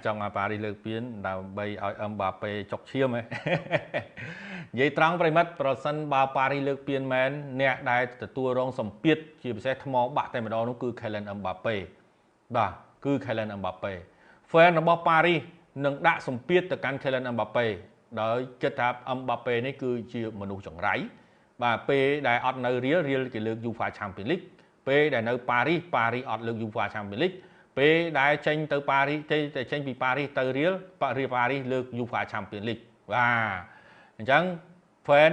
ចង់ឲ្យប៉ារីសលើកពានដើម្បីឲ្យអឹមបាប៉េចុកឈាមហ៎ និយាយត្រង់ប្រិមិត្តប្រសិនបើប៉ារីសលើកពានមែនអ្នកដែលទទួលរងសម្ពាធជាពិសេសថ្មបាក់តែម្ដងនោះគឺ Kylian Mbappe បាទគឺ Kylian Mbappe fan របស់ប៉ារីសនឹងដាក់សម្ពាធទៅកាន់ Kylian Mbappe ដោយគិតថា Mbappe នេះគឺជាមនុស្សចង្រៃបាទពេលដែលអត់នៅរៀលរៀលគេលើក UEFA Champions League ពេលដែលនៅប៉ារីសប៉ារីសអត់លើក UEFA Champions League ពេលដែលចេញទៅប៉ារីសទេចេញពីប៉ារីសទៅរៀលប៉ារីសប៉ារីសលើក UEFA Champions League បាទអញ្ចឹង fan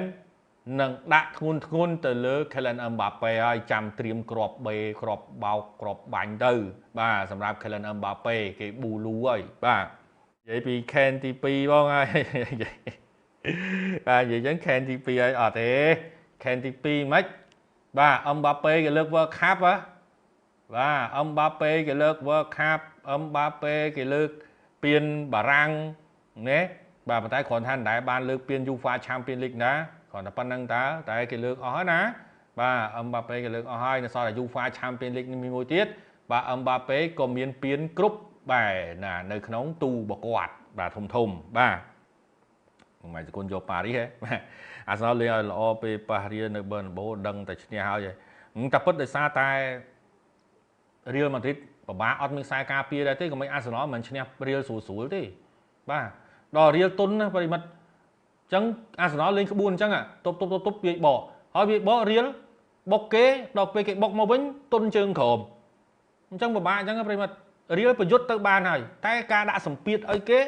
នឹងដាក់ធ្ងន់ធ្ងន់ទៅលើ Kylian Mbappe ហើយចាំត្រៀមក្របបេក្របបោកក្របបាញ់ទៅបាទសម្រាប់ Kylian Mbappe គេប៊ូលូហើយបាទនិយាយពី Ken ទី2បងហើយបាទនិយាយចឹង Ken ទី2ហើយអត់ទេ Ken ទី2មិនបាទ Mbappe គេលើក World Cup ហ៎បាទ Mbappe គេលើក World Cup Mbappe គេលើកពានបារាំងណាបាទប៉ុន្តែគ្រាន់ថាមិនដែលបានលើកពាន UEFA Champions League ណាគ្រាន់តែប៉ុណ្្នឹងតើតែគេលើកអស់ហើយណាបាទ Mbappe គេលើកអស់ហើយនៅសល់តែ UEFA Champions League នេះមួយទៀតបាទ Mbappe ក៏មានពានគ្រប់បាទណានៅក្នុងទូរបស់គាត់បាទធំធំបាទមួយសគុណយកប៉ារីសហ៎បាទអាសនលលេងឲ្យល្អពេលប៉ះរៀលនៅបឺនបូដឹងតែឈ្នះហើយតែពិតដោយសារតែរៀលម៉ាឌ្រីតពិបាកអត់មានខ្សែការពារដែរទេក៏មិនអាសនលមិនឈ្នះរៀលស្រួលស្រួលទេបាទដល់រៀលទុនណាប្រិមិត្តអញ្ចឹងអាសនលលេងក្បួនអញ្ចឹងទប់ទប់ទប់ទប់វាយបកហើយវាយបករៀលបុកគេដល់ពេលគេបុកមកវិញទុនជើងក្រោមអញ្ចឹងពិបាកអញ្ចឹងប្រិមិត្តរៀលប្រយុទ្ធទៅបានហើយតែការដាក់សម្ពាធឲ្យគេ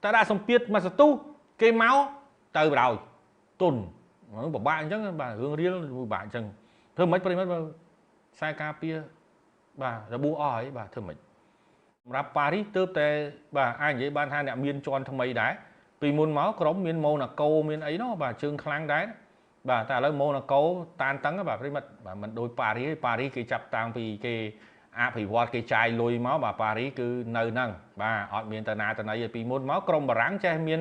តែដាក់សម្ពាធមកសន្ទុះគេមកទៅបរោយទុនហ្នឹងពិបាកអញ្ចឹងបាទរឿងរៀលពិបាកអញ្ចឹងធ្វើមិនប្រិមិត្តខ្សែការពារបាទរបួសអស់ហើយបាទធ្វើមិនសម្រាប់ប៉ារីសទើបតែបាទអាចនិយាយបានថាអ្នកមានជាន់ថ្មីដែរពីមុនមកក្រុមមានម៉ូណាកូមានអីនោះបាទជើងខ្លាំងដែរបាទតែឥឡូវម៉ូណាកូតានតឹងបាទប្រិមិត្តបាទមិនដូចប៉ារីសទេប៉ារីសគេចាប់តាំងពីគេអភិវឌ្ឍគេចាយលុយមកបាទប៉ារីសគឺនៅហ្នឹងបាទអត់មានតាណាតណីពីមុនមកក្រុមបារាំងចេះមាន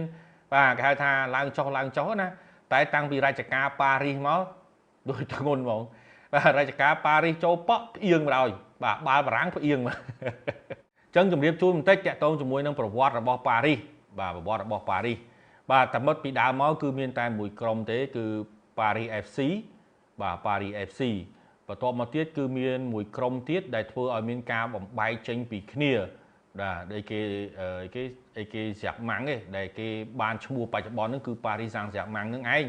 បាទគេហៅថាឡើងចុះឡើងចុះណាតែតាំងពីរជ្ជកាលប៉ារីសមកដូចធ្ងន់ហ្មងបាទរជ្ជកាលប៉ារីសចូលប៉ក់ផ្អៀងបណ្ដោយបាទបាល់បារាំងផ្អៀងមកអញ្ចឹងជម្រាបជូនបន្តិចតាក់ទងជាមួយនឹងប្រវត្តិរបស់ប៉ារីសបាទប្រវត្តិរបស់ប៉ារីសបាទតែមុតពីដើមមកគឺមានតែមួយក្រុមទេគឺប៉ារីស FC បាទប៉ារីស FC បន្ទាប់មកទៀតគឺមានមួយក្រុមទៀតដែលធ្វើឲ្យមានការបំបែកចេញពីគ្នាបាទដែលគេគេអីគេស្រាក់ម៉ាំងឯងដែលគេបានឈ្មោះបច្ចុប្បន្នហ្នឹងគឺប៉ារីសសាំងស្រាក់ម៉ាំងហ្នឹងឯង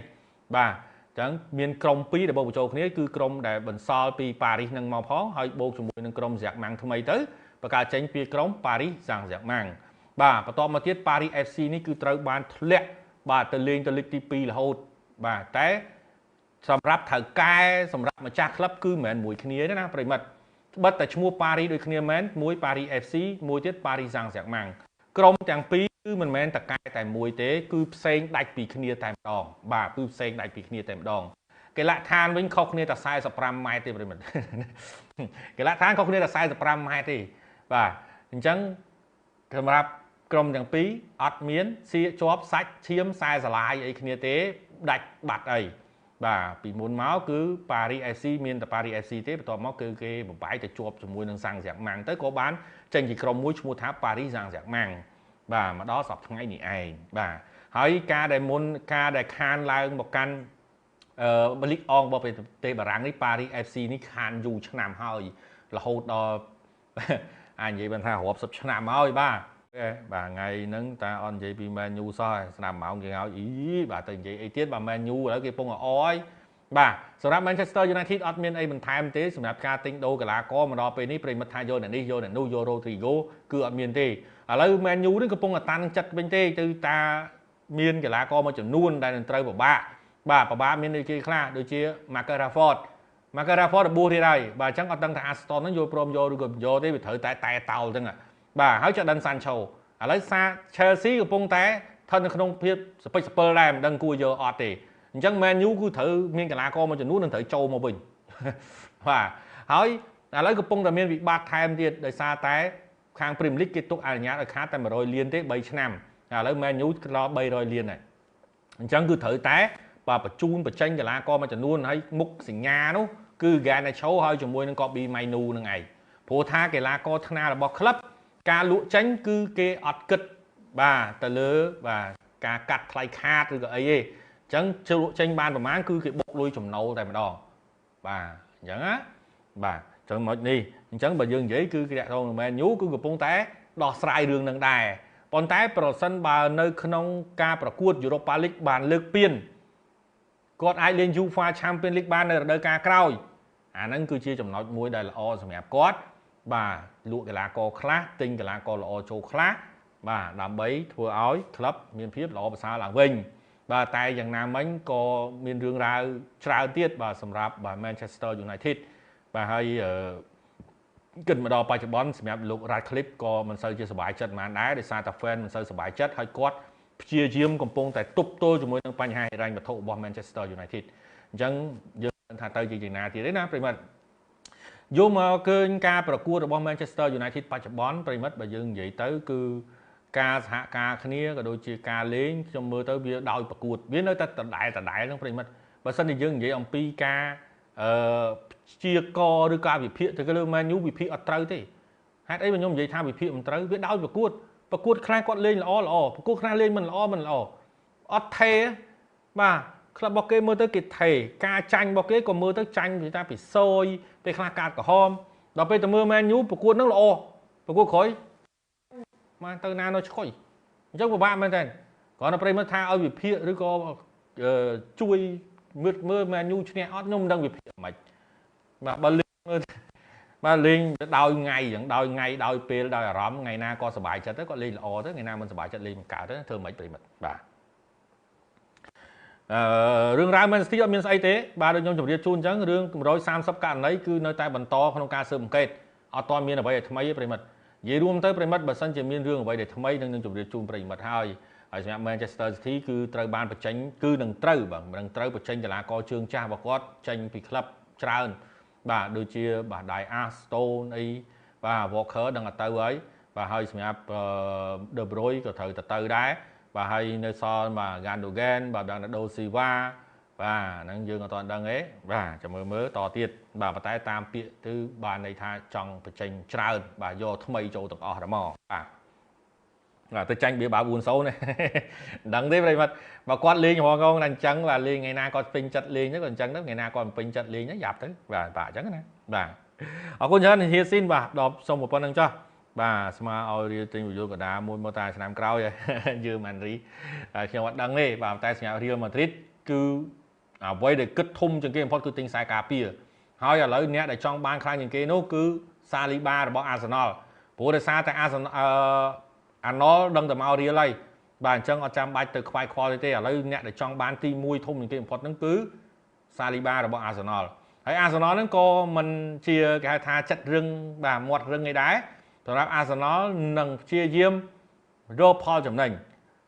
បាទអញ្ចឹងមានក្រុមពីរដែលបូកបញ្ចូលគ្នាគឺក្រុមដែលបន្សល់ពីប៉ារីសនឹងមកផងហើយបូកជាមួយនឹងក្រុមស្រាក់ម៉ាំងថ្មីទៅបង្កើតចេញពីក្រុមប៉ារីសសាំងស្រាក់ម៉ាំងបាទបន្ទាប់មកទៀតប៉ារីស FC នេះគឺត្រូវបានធ្លាក់បាទទៅលេងទៅលីកទី2រហូតបាទតែសម្រាប់ថៅកែសម្រាប់ម្ចាស់ក្លឹបគឺមិនមែនមួយគ្នាទេណាប្រិមិត្តបិទតែឈ្មោះប៉ារីសដូចគ្នាមែនមួយប៉ារីស FC មួយទៀតប៉ារីសសាំងស្រាក់ម៉ាំងក្រុមទាំងពីរគឺមិនមែនតកែតែមួយទេគឺផ្សេងដាច់ពីគ្នាតែម្ដងបាទគឺផ្សេងដាច់ពីគ្នាតែម្ដងកីឡដ្ឋានវិញខុសគ្នាតែ45ម៉ែត្រទេប្រិមិត្តកីឡដ្ឋានខុសគ្នាតែ45ម៉ែត្រទេបាទអញ្ចឹងសម្រាប់ក្រុមទាំងពីរអត់មានសៀកជាប់សាច់ឈាមខ្សែស្រឡាយអីគ្នាទេដាច់បាត់អីបាទពីមុនមកគឺប៉ារីស FC មានតែប៉ារីស FC ទេបន្ទាប់មកគឺគេបំបែកទៅជាប់ជាមួយនឹងសាំងស្រាក់ម៉ាំងទៅក៏បានចេញជាក្រុមមួយឈ្មោះថាប៉ារីសសាំងស្រាក់ម៉ាំងបាទមកដល់សប្តាហ៍ថ្ងៃនេះឯងបាទហើយការដែលមុនការដែលខានឡើងមកកាន់លីកអងរបស់ប្រទេសបារាំងនេះប៉ារីស FC នេះខានយូរឆ្នាំហើយរហូតដល់អាចនិយាយបានថារាប់សិបឆ្នាំហើយបាទបាទថ្ងៃហ្នឹងតាអត់និយាយពី Man U សោះស្ដាប់ម៉ោងគេឲ្យអីបាទទៅនិយាយអីទៀតបាទ Man U ឥឡូវគេពងអអយបាទសម្រាប់ Manchester United អត់មានអីបន្ថែមទេសម្រាប់ការទិញដូរកីឡាករមកដល់ពេលនេះប្រិមិត្តថាយកអ្នកនេះយកអ្នកនោះយក Rodrigo គឺអត់មានទេឥឡូវ Man U នេះកំពុងតែតាន់ចិត្តវិញទេទៅតាមានកីឡាករមួយចំនួនដែលនឹងត្រូវពិបាកបាទពិបាកមានដូចជាខ្លះដូចជា Marcus Rashford Marcus Rashford របួសទៀតហើយបាទអញ្ចឹងអត់ដឹងថា Aston ហ្នឹងយល់ព្រមយកឬក៏មិនយកទេវាត្រូវតែតែតោលអញ្ចឹងបាទហើយ Jadon Sancho ឥឡូវសា Chelsea កំពុងតែស្ថិតនៅក្នុងភាពសពិចសពិលដែរមិនដឹងគួរយកអត់ទេអញ្ចឹង Man U គឺត្រូវមានកីឡាករមួយចំនួននឹងត្រូវចូលមកវិញបាទហើយឥឡូវកំពុងតែមានវិបត្តិថែមទៀតដោយសារតែខាង Premier League គេទុកអនុញ្ញាតឲ្យខាតតែ100លានទេ3ឆ្នាំឥឡូវ Man U ដល់300លានហើយអញ្ចឹងគឺត្រូវតែបាទបញ្ជូនបញ្ចេញកីឡាករមួយចំនួនហើយមុខសញ្ញានោះគឺ Garnacho ហើយជាមួយនឹង Kobbie Mainoo នឹងឯងព្រោះថាកីឡាករថ្នាលរបស់ក្លឹប ការលក់ចេញគឺគេអត់គិតបាទទៅលើបាទការកាត់ថ្លៃខាតឬក៏អីទេអញ្ចឹងលក់ចេញបានប្រហែលគឺគេបុកលុយចំណូលតែម្ដងបាទអញ្ចឹងណាបាទអញ្ចឹងមកនេះអញ្ចឹងបើយើងនិយាយគឺគេរង Man U គឺកំពុងតែដោះស្រាយរឿងនឹងដែរប៉ុន្តែប្រសិនបើនៅក្នុងការប្រកួត Europa League បានលើកពានគាត់អាចលេង UEFA Champions League បាននៅរដូវកាលក្រោយអាហ្នឹងគឺជាចំណុចមួយដែលល្អសម្រាប់គាត់បាទលក់កីឡាករខ្លះទិញកីឡាករល្អចូលខ្លះបាទដើម្បីធ្វើឲ្យក្លឹបមានភាពល្អប្រសើរឡើងវិញបាទតែយ៉ាងណាមិញក៏មានរឿងរ៉ាវច្រើនទៀតបាទសម្រាប់បាទ Manchester United បាទហើយគិតមកដល់បច្ចុប្បន្នសម្រាប់លោក Radcliffe ក៏មិនសូវជាសប្បាយចិត្តប៉ុន្មានដែរដោយសារតែ fan មិនសូវសប្បាយចិត្តហើយគាត់ព្យាយាមកំពុងតែទប់ទល់ជាមួយនឹងបញ្ហាហិរញ្ញវត្ថុរបស់ Manchester United អញ្ចឹងយើងថាទៅជាយ៉ាងណាទៀតទេណាប្រិមិត្តយកមកឃើញការប្រកួតរបស់ Manchester United បច្ចុប្បន្នប្រិមិត្តបើយើងនិយាយទៅគឺការសហការគ្នាក៏ដូចជាការលេងខ្ញុំមើលទៅវាដោយប្រកួតវានៅតែដដែលហ្នឹងប្រិមិត្តបើសិនជាយើងនិយាយអំពីការជាកឬការវិភាគទៅលើ Man U វិភាគអត់ត្រូវទេហេតុអីបើខ្ញុំនិយាយថាវិភាគមិនត្រូវវាដោយប្រកួតខ្លះគាត់លេងល្អប្រកួតខ្លះលេងមិនល្អអត់ថេបាទក្លឹបរបស់គេមើលទៅគេថេការចាញ់របស់គេក៏មើលទៅចាញ់ពីតាពីសយពេលខ្លះកាតក្រហមដល់ពេលទៅមើល Man U ប្រកួតហ្នឹងល្អប្រកួតក្រោយមកទៅណានៅឆ្កុយអញ្ចឹងពិបាកមែនតើគ្រាន់តែប្រិយមិត្តថាឲ្យវិភាគឬក៏ជួយមើល Man U ឈ្នះអត់ខ្ញុំមិនដឹងវិភាគមិនបាទបើលេងមើលបាទលេងដោយថ្ងៃអញ្ចឹងដោយថ្ងៃដោយពេលដោយអារម្មណ៍ថ្ងៃណាក៏សប្បាយចិត្តទៅគាត់លេងល្អទៅថ្ងៃណាមិនសប្បាយចិត្តលេងមិនកើតទៅធ្វើមិនប្រិមិត្តបាទរឿងរ៉ាវ Man City អត់មានស្អីទេបាទដូចខ្ញុំជម្រាបជូនអញ្ចឹងរឿង130ករណីគឺនៅតែបន្តក្នុងការស៊ើបអង្កេតអត់ទាន់មានអ្វីឲ្យថ្មីទេប្រិមិត្តនិយាយរួមទៅប្រិមិត្តបើសិនជាមានរឿងអ្វីដែលថ្មីនឹងជម្រាបជូនប្រិមិត្តហើយហើយសម្រាប់ Manchester City គឺត្រូវបានបញ្ចេញគឺនឹងត្រូវបាទនឹងត្រូវបញ្ចេញកីឡាករជើងចាស់របស់គាត់ចេញពីក្លឹបច្រើនបាទដូចជាបាទ Dias Stone អីបាទ Walker ដឹងតែទៅហើយបាទហើយសម្រាប់ De Bruyne ក៏ត្រូវទៅដែរបាទហើយនៅសល់បាទ Gundogan បាទ Bernardo Silva បាទហ្នឹងយើងអត់ទាន់ដឹងទេបាទចាំមើលតទៀតបាទប៉ុន្តែតាមពាក្យគឺបានន័យថាចង់បញ្ចេញច្រើនបាទយកថ្មីចូលទាំងអស់តែមកបាទបាទទៅចាញ់បៀបា 4-0 នេះដឹងទេប្រិយមិត្តបើគាត់លេងរងងតែអញ្ចឹងបាទលេងថ្ងៃណាគាត់ពេញចិត្តលេងទៅក៏អញ្ចឹងទៅថ្ងៃណាគាត់មិនពេញចិត្តលេងទៅយ៉ាប់ទៅបាទបាទអញ្ចឹងណាបាទអរគុណច្រើនហៀស៊ីនបាទដល់សុំប៉ុណ្្នឹងចុះបាទស្មើឲ្យរៀលទិញវយុកដាមួយមកតែឆ្នាំក្រោយយើងអានរីខ្ញុំអត់ដឹងទេបាទតែសម្រាប់រៀលម៉ាឌ្រីតគឺអ្វីដែលគិតធំជាងគេបំផុតគឺទិញខ្សែការពារហើយឥឡូវអ្នកដែលចង់បានខ្លាំងជាងគេនោះគឺសាលីបារបស់អាសណលព្រោះដោយសារតែអាសអាណលដឹងតែមករៀលហើយបាទអញ្ចឹងអត់ចាំបាច់ទៅខ្វាយខ្វល់ទេឥឡូវអ្នកដែលចង់បានទី1ធំជាងគេបំផុតហ្នឹងគឺសាលីបារបស់អាសណលហើយអាសណលហ្នឹងក៏មិនជាគេហៅថាចិត្តរឹងបាទមាត់រឹងឯដែរសម្រាប់អាសណលនឹងព្យាយាមរកផលចំណេញ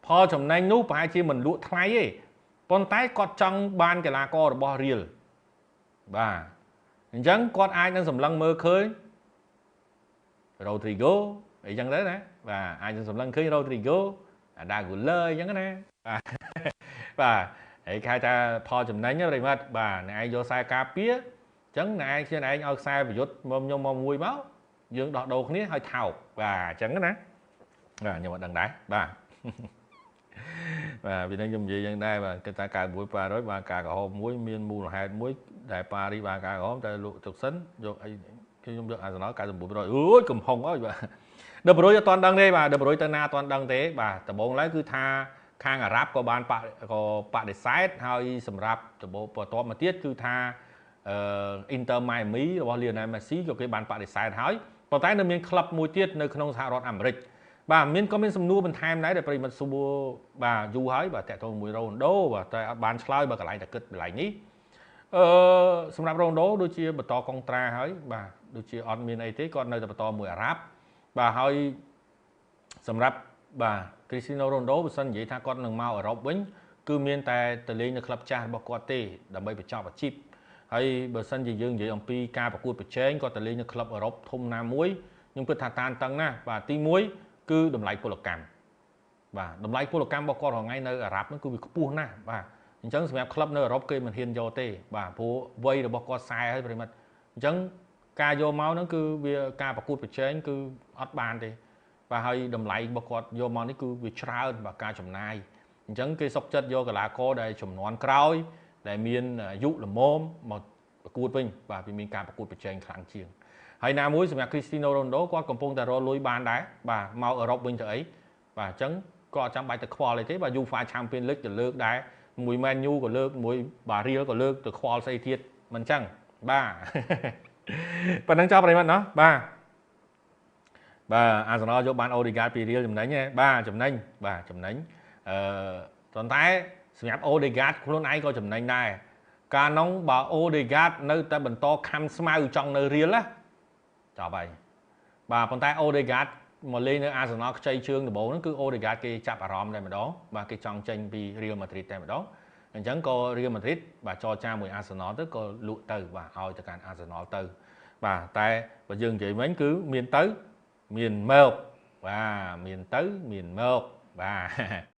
ផលចំណេញនោះប្រហែលជាមិនលក់ថ្លៃទេប៉ុន្តែគាត់ចង់បានកីឡាកររបស់រៀលបាទអញ្ចឹងគាត់អាចនឹងសម្លឹងមើលឃើញ Rodrigo អីចឹងទៅណាបាទអាចនឹងសម្លឹងឃើញ Rodrigo អាដាហ្គូលឺអីចឹងណាបាទបាទហើយគេហៅថាផលចំណេញប្រិមិត្តបាទអ្នកឯងយកខ្សែការពារអញ្ចឹងអ្នកឯងខ្លួនឯងឲ្យខ្សែប្រយុទ្ធមកខ្ញុំមកមួយមកយើងដោះដូរគ្នាឲ្យថោកបាទអញ្ចឹងណាបាទខ្ញុំអត់ដឹងដែរបាទបាទពីនេះខ្ញុំនិយាយយ៉ាងដែរបាទគេថា91 800បាទការក្រហមមួយមានមូលហេតុមួយដែលប៉ារីបាទការក្រហមតែលក់ទុកសិនយកអីខ្ញុំយកអាសណល99%អូយកំហុងអើយបាទដេប្រុយអត់ទាន់ដឹងទេបាទដេប្រុយទៅណាអត់ទាន់ដឹងទេបាទដំបូងឡើយគឺថាខាងអារ៉ាប់ក៏បានក៏បដិសេធហើយសម្រាប់ដំបូងបន្ទាប់មកទៀតគឺថាអ៊ីនទ័រម៉ៃអាមីរបស់លីអូណែលមេស៊ីក៏គេបានបដិសេធហើយប៉ុន្តែនៅមានក្លឹបមួយទៀតនៅក្នុងសហរដ្ឋអាមេរិកបាទមានក៏មានសំណួរបន្ថែមដែរដែលប្រិយមិត្តសួរបាទយូរហើយបាទតាក់ទងមួយរ៉ូណូបាទតែអត់បានឆ្លើយបើកន្លែងតែគិតកន្លែងនេះសម្រាប់រ៉ូណូដូចជាបន្តកុងត្រាហើយបាទដូចជាអត់មានអីទេគាត់នៅតែបន្តមួយអារ៉ាប់បាទហើយសម្រាប់បាទគ្រីស្ទីណូរ៉ូណូបើសិននិយាយថាគាត់នឹងមកអឺរ៉ុបវិញគឺមានតែទៅលេងនៅក្លឹបចាស់របស់គាត់ទេដើម្បីបញ្ចប់អាជីពហើយបើសិនជាយើងនិយាយអំពីការប្រកួតប្រជែងគាត់ទៅលេងនៅក្លឹបអឺរ៉ុបធំណាមួយខ្ញុំគិតថាតានតឹងណាស់បាទទី1គឺតម្លៃពលកម្មបាទតម្លៃពលកម្មរបស់គាត់រាល់ថ្ងៃនៅអារ៉ាប់ហ្នឹងគឺវាខ្ពស់ណាស់បាទអញ្ចឹងសម្រាប់ក្លឹបនៅអឺរ៉ុបគេមិនហ៊ានយកទេបាទព្រោះវ័យរបស់គាត់40ហើយប្រិមិត្តអញ្ចឹងការយកមកហ្នឹងគឺវាការប្រកួតប្រជែងគឺអត់បានទេ បាទហើយតម្លៃរបស់គាត់យកមកនេះគឺវាច្រើនបាទការចំណាយអញ្ចឹងគេសុកចិត្តយកកីឡាករដែលចំនួនក្រោយដែលមានអាយុល្មមមកប្រកួតវិញបាទវាមានការប្រកួតប្រជែងខ្លាំងជាងហើយណាមួយសម្រាប់ Cristiano Ronaldo គាត់កំពុងតែរកលុយបានដែរបាទមកអឺរ៉ុបវិញទៅអីបាទអញ្ចឹងក៏អត់ចាំបាច់ទៅខ្វល់អីទេបាទ UEFA Champions League ទៅលើកដែរមួយ Man U ក៏លើកមួយបារៀលក៏លើកទៅខ្វល់ស្អីទៀតមិនអញ្ចឹងបាទប៉ុណ្ណឹងចប់ប្រិយមិត្តណោះបាទបាទអាសនលយកបានអូឌីហ្គាតពីរៀលចំណេញហ៎បាទចំណេញបាទចំណេញអឺប៉ុន្តែសម្រាប់អូឌីហ្គាតខ្លួនឯងក៏ចំណេញដែរកាលនោះបើអូឌីហ្គាតនៅតែបន្តខំស្មៅចង់នៅរៀលណាចប់ហើយបាទប៉ុន្តែអូឌីហ្គាតមកលេងនៅអាសនលខ្ចីជើងដំបូងហ្នឹងគឺអូឌីហ្គាតគេចាប់អារម្មណ៍តែម្ដងបាទគេចង់ចេញពីរៀលម៉ាឌ្រីតតែម្ដងអញ្ចឹងក៏រៀលម៉ាឌ្រីតបាទចរចាមួយអាសនលទៅក៏លក់ទៅបាទឲ្យទៅកាន់អាសនលទៅបាទតែបើយើងនិយាយវិញគឺមានទៅមានមកបាទមានទៅមានមកបាទ។